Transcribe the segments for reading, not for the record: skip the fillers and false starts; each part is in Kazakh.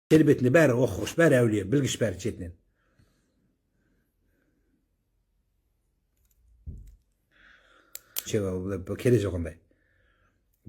Жер бетінде бәрі оқығыш, бәрі әулие, білгіш бәрі шетінен. Керек жоқ ондай.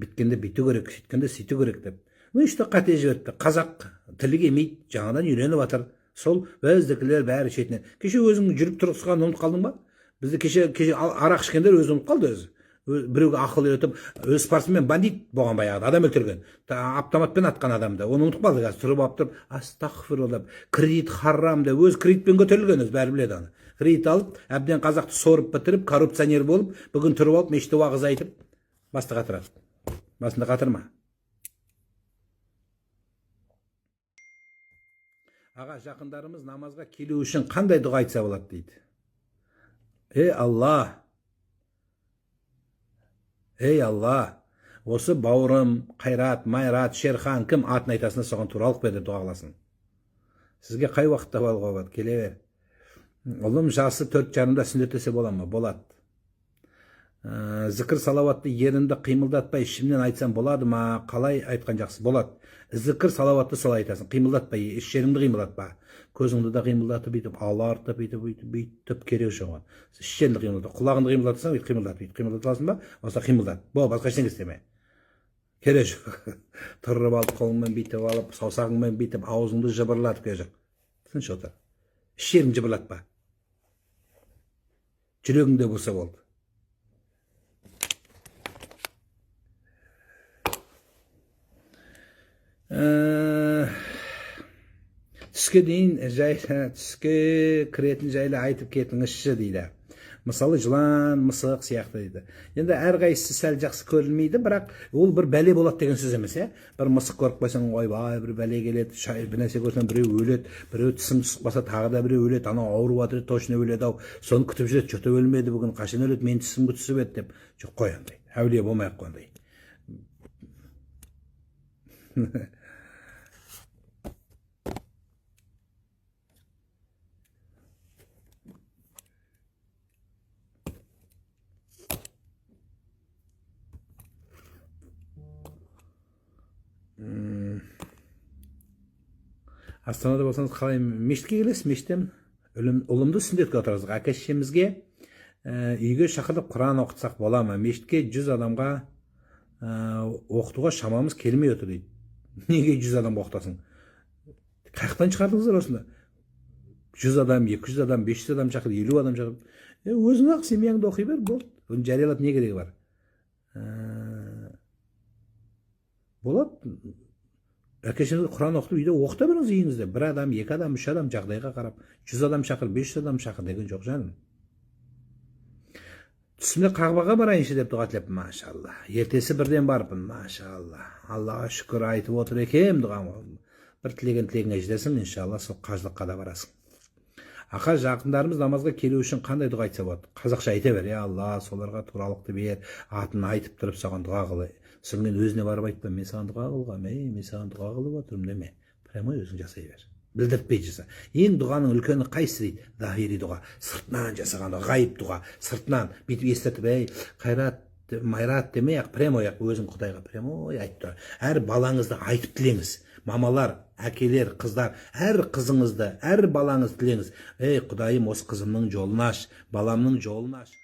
Бүйткенде бүйту керек, сөйткенде сөйту керек деп. Ну и что, қате жіберіпті. Қазақ тілі келмейді, жаңадан үйреніп жатыр. Сол біздікілер бәрі шетінен. Кеше өзің жүріп тұрғызғанын ұмытып қалдың ба? Бізді кеше арақ ішкендер өзі ұмытып қалды өзі. Біреуге ақыл үйретіп, өзі спортсмен, бандит болған баяғыда, адам өлтірген. Автоматпен атқан адамды. Оны ұмытып қалды қазір. Тұрып алып тұрып, астағфирулла деп, кредит харам деп, өзі кредитпен көтерілген өзі, бәрі біледі оны. Кредит алып, әбден қазақты сорып бітіріп, коррупционер болып, бүгін тұрып алып, мешітте уағыз айтып, басты қатырады. Басында қатырма. Аға, жақындарымыз намазға келу үшін қандай дұға айтса болады дейді. Ей Алла, ей Алла, осы бауырым, Қайрат, Майрат, Шерхан, кім атын айтасың, соған туралық бер деп дұға қыласың. Сізге қай уақытта баруға болады? Келе бер. Ұлым жасы 4,5-да, сүннеттесе бола ма? Болады. Зікір салауатты ерінді қимылдатпай ішімнен айтсам болады ма? Қалай айтқан жақсы? Болады. Зікір салауатты солай айтасың, қимылдатпай, іш жеріңді қимылдатпа. Көзіңді де қимылдатып, бүйтіп алартып, бүйтіп, бүйтіп, бүйтіп керек жоқ оған. Іш жеріңді қимылдат, құлағыңды қимылдатсаң, бүйтіп қимылдат, бүйтіп қимылдата аласың ба? Осылай қимылдат. Бол, басқа ештеңе істеме. Керек жоқ. Тұрып алып, қолыңмен бүйтіп алып, саусағыңмен бүйтіп, аузыңды жыбырлатып керек жоқ. Тыныш отыр. Іш жеріңді жыбырлатпа. Жүрегіңде болса болды. Түске дейін жай, түске кіретін жайлы айтып кетіңізші дейді. Мысалы, жылан, мысық сияқты дейді. Енді әрқайсысы сәл жақсы көрілмейді, бірақ ол бір бәле болады деген сөз емес, иә. Бір мысық көріп қойсаң, ойбай, бір бәле келеді, бір нәрсе көрсең, біреу өледі, біреу тісің түсіп қалса, тағы да біреу өледі, анау ауырып жатыр, точно өледі ау, соны күтіп жүреді, че-то өлмеді бүгін, қашан өледі, менің тісімге түсіп еді деп. Жоқ, қой ондай, әулие болмай ақ қой ондай. Астанада болсаңыз, қалай мешітке келесіз? Мешіттен ұлымды сүндетке отырғыздық. Әке шешемізге үйге шақыртып құран оқытсақ бола ма? Мешітке 100 адамға оқытуға шамамыз келмей отыр дейді. Неге 100 адамға оқытасың? Қай жақтан шығардыңыздар осыны? 100 адам, 200 адам, 500 адам шақыр, 50 адам шақыр. Өзің ақ семьяңды оқи бер, болды. Оны жариялап не керегі бар? Болады. Әке шешеңізге құран оқытып, үйде оқыта беріңіз үйіңізде. Бір адам, екі адам, үш адам, жағдайға қарап. 100 адам шақыр, 500 адам шақыр деген жоқ, жаным. Түсімде Қағбаға барайыншы деп дұға тілеп, машалла. Ертесі бірден барыппын, машалла. Аллаға шүкір, айтып отыр екем дұғам. Бір тілеген тілегіңе жетесің, иншалла, сол қажылыққа да барасың. Ақа, жақындарымыз намазға келу үшін қандай дұға айтса болады? Қазақша айта бер, я Алла, соларға туралықты бер, атын айтып тұрып соған дұға қыл. Содан кейін өзіне барып айтпа, мен саған дұға қылғанмын, ей, мен саған дұға қылып отырмын деме. Прямой өзің жасай бер. Білдіртпей жаса. Ең дұғаның үлкені қайсысы дейді? Захири дұға, сыртынан жасаған дұға, ғайып дұға, сыртынан бүйтіп естіртіп, ей, Қайрат, Майрат демей ақ, прямой ақ өзің Құдайға прямой айтып тұр. Әр балаңызды айтып тілеңіз. Мамалар, әкелер, қыздар, әр қызыңызды, әр балаңызды тілеңіз. Ей, Құдайым, осы қызымның жолын аш, баламның жолын аш.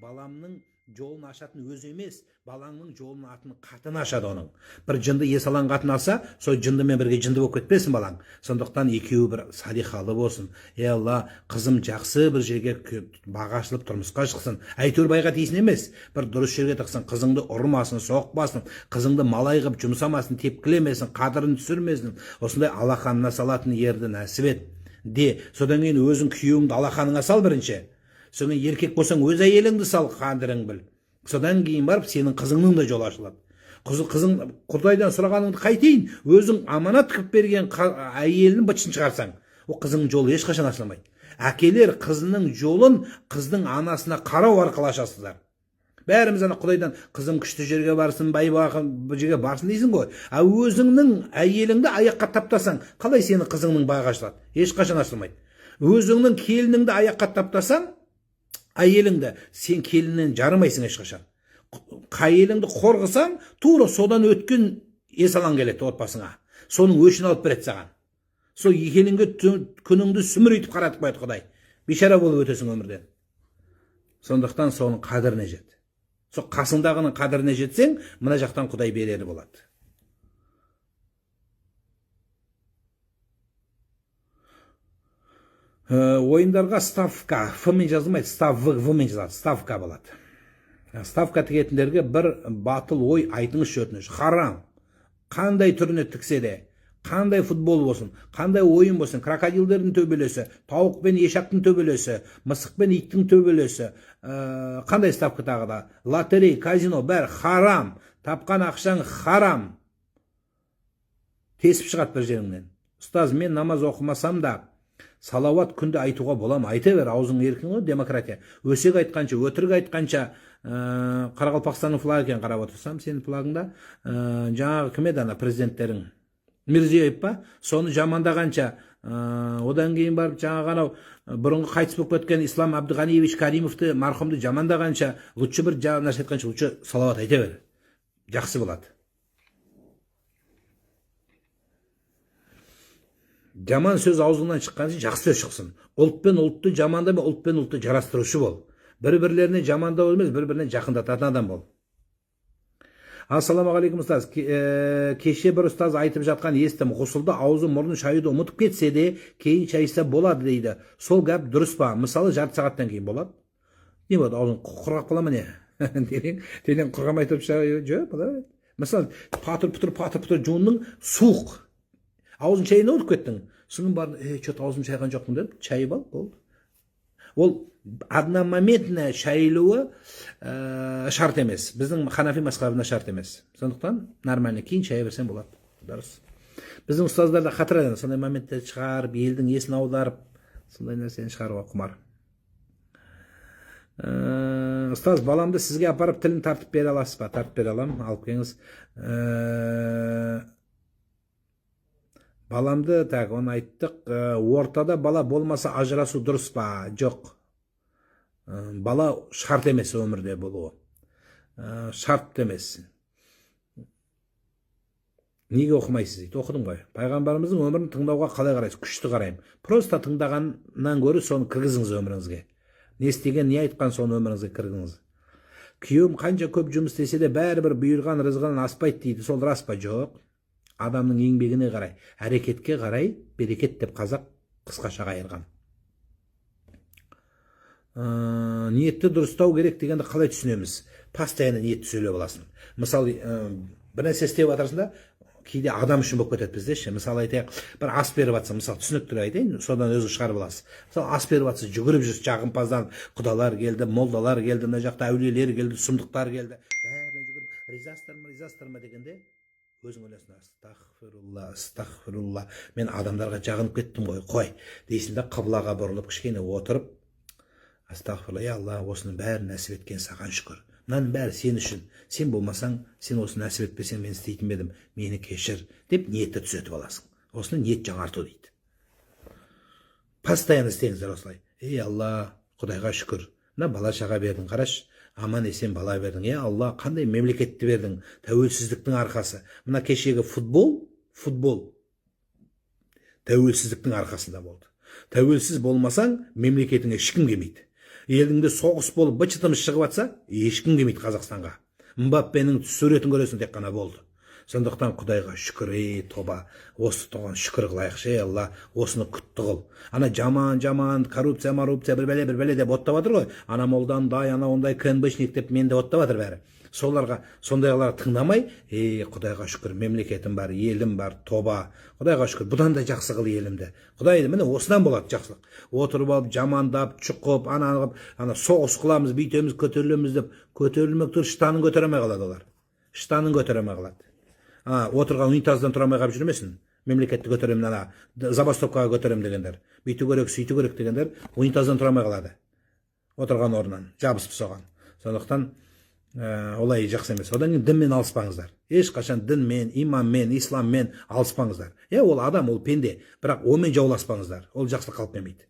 Баламның жолын ашатын өзі емес, балаңның жолын атын қатыны ашады оның. Бір жынды есалаң қатын алса, сол жындымен бірге жынды болып кетпесін балаң. Сондықтан екеуі бір салиқалы болсын. Ей Алла, қызым жақсы бір жерге бағы ашылып тұрмысқа шықсын. Әйтеуір байға тисін емес, бір дұрыс жерге тықсын, қызыңды ұрмасын, соқпасын, қызыңды малай қылып жұмсамасын, тепкілемесін, қадірін түсірмесін. Осындай алақанына салатын ерді нәсіп ет де. Содан кейін өзің күйеуіңді алақаныңа сал бірінші. Содан кейін еркек болсаң, өз әйеліңді сал, қадірің біл. Содан кейін барып сенің қызыңның да жолы ашылады. Қызың Құдайдан сұрағаныңды қайтейін, өзің аманат қылып берген әйелінің бытышын шығарсаң, ол қызыңның жолы ешқашан ашылмайды. Әкелер қызының жолын қыздың анасына қарау арқылы ашасыздар. Бәріміз ана Құдайдан қызым күшті жерге барсын, бай бұл жерге барсын дейсің ғой. А өзіңнің әйеліңді аяққа таптасаң, қалай сенің қызыңның бағы ашылады? Ешқашан ашылмайды. Өзіңнің келініңді аяққа таптасаң, әйеліңді, сен келіннен жарымайсың ешқашан. Әйеліңді қор қылсаң, тура содан өткен есалаң келеді отбасыңа. Соның өшін алып береді саған. Сол екі күніңді сүмірейтіп қаратып қояды Құдай. Бейшара болып өтесің өмірден. Сондықтан соның қадіріне жет. Сол қасыңдағының қадіріне жетсең, мына жақтан Құдай берері болады. Ойындарға ставка, Ф-мен жазылмайды, став, В-мен жазылады, ставка болады. Ставка тігетіндерге бір батыл ой айтыңызшы, өтініш. Харам. Қандай түріне тіксе де, қандай футбол болсын, қандай ойын болсын, крокодилдердің төбелесі, тауық пен ешактың төбелесі, мысық пен иттің төбелесі, қандай ставка тағы да, лотерей, казино, бәрі харам. Тапқан ақшаң харам. Тесіп шығады бір жеріңнен. Ұстаз, мен намаз оқымасам да, салауат күнде айтуға бола ма? Айта бер, аузың еркін ғой, демократия. Өсек айтқанша, өтірік айтқанша, Қарақалпақстанның флагы екен, қарап отырсам, сенің флагыңда, жаңағы кім еді ана президенттерің? Мирзиёев па? Соны жамандағанша, одан кейін барып жаңағы анау бұрынғы қайтыс болып кеткен Ислам Абдығаниевич Каримовті, марқұмды жамандағанша, лучше бір нәрсе айтқанша, лучше салауат айта бер. Жақсы болады. Жаман сөз аузыңнан шыққан соң жақсы сөз шықсын. Ұлт пен ұлтты жамандама, ұлт пен ұлтты жарастырушы бол. Бір-бірлеріне жамандау емес, бір-біріне жақындататын адам бол. Ассалаумағалейкум, ұстаз. Кеше бір ұстаз айтып жатқан естім. Ғұсылды аузы мұрнын шаюды ұмытып кетсе де, кейін шайса болады дейді. Сол гәп дұрыс па? Мысалы, жарты сағаттан кейін болады. Не болады, аузың құрғап қала ма не? Терең құрғамай тұрып шаю, жоқ, бола береді. Мысалы, патыр-пұтыр, патыр-пұтыр жуындың, суық. Аузын шайына ұмытып кеттің. Содан бардың, че-то аузым шайған жоқпын деп, шайып ал, болды. Ол одномоментно шайылуы шарт емес. Біздің ханафи мазхабында шарт емес. Сондықтан нормально кейін шая берсең болады. Дұрыс. Біздің ұстаздар да қатырады, сондай моменттерді шығарып, елдің есін аударып, сондай нәрсені шығаруға құмар. Ұстаз, баламды сізге апарып тілін тартып бере аласыз ба? Тартып бере аламын, алып келіңіз. Баламды, так, оны айттық. Ортада бала болмаса ажырасу дұрыс па? Жоқ. Бала шарт емес өмірде болуы. Шарт емес. Неге оқымайсыз дейді? Оқыдым ғой. Пайғамбарымыздың өмірін тыңдауға қалай қарайсыз? Күшті қараймын. Просто тыңдағаннан гөрі соны кіргізіңіз өміріңізге. Не істеген, не айтқан, соны өміріңізге кіргізіңіз. Күйеуім қанша көп жұмыс істесе де, бәрібір бұйырған рызығынан аспайды дейді. Сол рас па? Жоқ. Адамның еңбегіне қарай, әрекетке қарай берекет деп қазақ қысқаша қайырған. Ниетті дұрыстау керек дегенді қалай түсінеміз? Постоянно ниетті сөйлеп аласың. Мысалы, бір нәрсе істеп жатырсың да, кейде адам үшін болып кетеді бізде ше. Мысалы айтайық, бір ас беріп жатса, мысалы түсініктірек айтайын, содан өзің шығарып аласыз. Мысалы, ас беріп жатса, жүгіріп жүрсіз, жағымпазданып, құдалар келді, молдалар келді, мына жақта әулиелер келді, сұмдықтар келді, бәріне жүгіріп, ризасыздар ма, ризасыздар ма дегенде, өзің ойлайсың: астағфирулла, астағфирулла, мен адамдарға жағынып кеттім ғой, қой дейсің да, қыблаға бұрылып кішкене отырып, астағфирулла, я Алла, осының бәрін нәсіп еткен саған шүкір, мынаның бәрі сен үшін, сен болмасаң, сен осыны нәсіп етпесең, мен істейтін бе едім, мені кешір деп ниетті түзетіп аласың. Осыны ниет жаңарту дейді. Постоянно істеңіздер осылай. Ей Алла, құдайға шүкір, мына бала шаға бердің, қарашы, аман есен бала бердің. Е Алла, қандай мемлекетті бердің, тәуелсіздіктің арқасы. Мына кешегі футбол тәуелсіздіктің арқасында болды. Тәуелсіз болмасаң, мемлекетіңе ешкім келмейді. Еліңде соғыс болып, быт шытымыз шығып жатса, ешкім келмейді Қазақстанға. Мбаппенің суретін көресің тек қана, болды. Сондықтан құдайға шүкір, ей тоба, осы тоған шүкір қылайықшы. Ей Алла, осыны күтті қыл. Ана жаман жаман коррупция маррупция, бір бәле, бір бәле деп оттап жатыр ғой, ана молдандай, ана ондай КНБшник деп мен де оттап жатыр бәрі. Соларға, сондайларға тыңдамай, ей, құдайға шүкір, мемлекетім бар, елім бар, тоба, құдайға шүкір, бұдан да жақсы қыл елімді, құдай. Міне, осыдан болады жақсылық. Отырып алып жамандап, чұқып, ана қылып, ана соғыс қыламыз, бүйтеміз, көтерілеміз деп, көтерілмек түгіл, штанын көтере алмай қалады олар, штанын көтере алмай қалады. А, отырған унитаздан тұра алмай қалып жүрмесін. Мемлекетті көтеремін, ана забастовкаға көтеремін дегендер, бүйту керек, сөйту керек дегендер унитаздан тұра алмай қалады отырған орнынан, жабысып соған. Сондықтан олай жақсы емес. Одан кейін дінмен алыспаңыздар ешқашан, дінмен, иманмен, исламмен алыспаңыздар. Иә, ол адам, ол пенде, бірақ онымен жауласпаңыздар, ол жақсылыққа алып келмейді.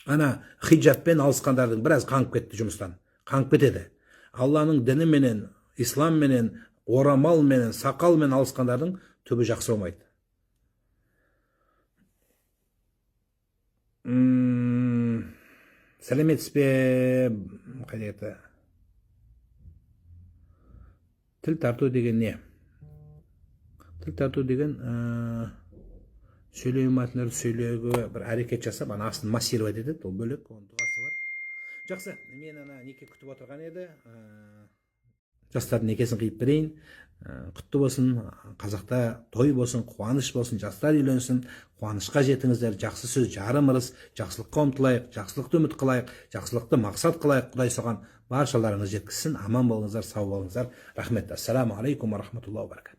Ана хиджабпен алысқандардың біраз қаңғып кетті, жұмыстан қаңғып кетеді. Алланың дініменен, исламменен, орамалменен, сақалмен алысқандардың түбі жақсы болмайды. Сәлеметсіз бе? Қайда кетті? Тіл тарту деген не? Тіл тарту деген сөйлеу мәтіндерді сөйлеуге бір әрекет жасап, ана астын массировать етеді, ол бөлек, оның дұғасы бар. Жақсы, мен ана неке күтіп отырған еді, жастардың некесін қиып берейін. Құтты болсын, қазақта той болсын, қуаныш болсын, жастар үйленсін, қуанышқа жетіңіздер. Жақсы сөз жарым ырыс. Жақсылыққа ұмтылайық, жақсылықты үміт қылайық, жақсылықты мақсат қылайық. Құдай соған баршаларыңыз жеткізсін. Аман болыңыздар, сау болыңыздар. Рахмет. Ассаламу алейкум уа рахматуллахи ва баракатух.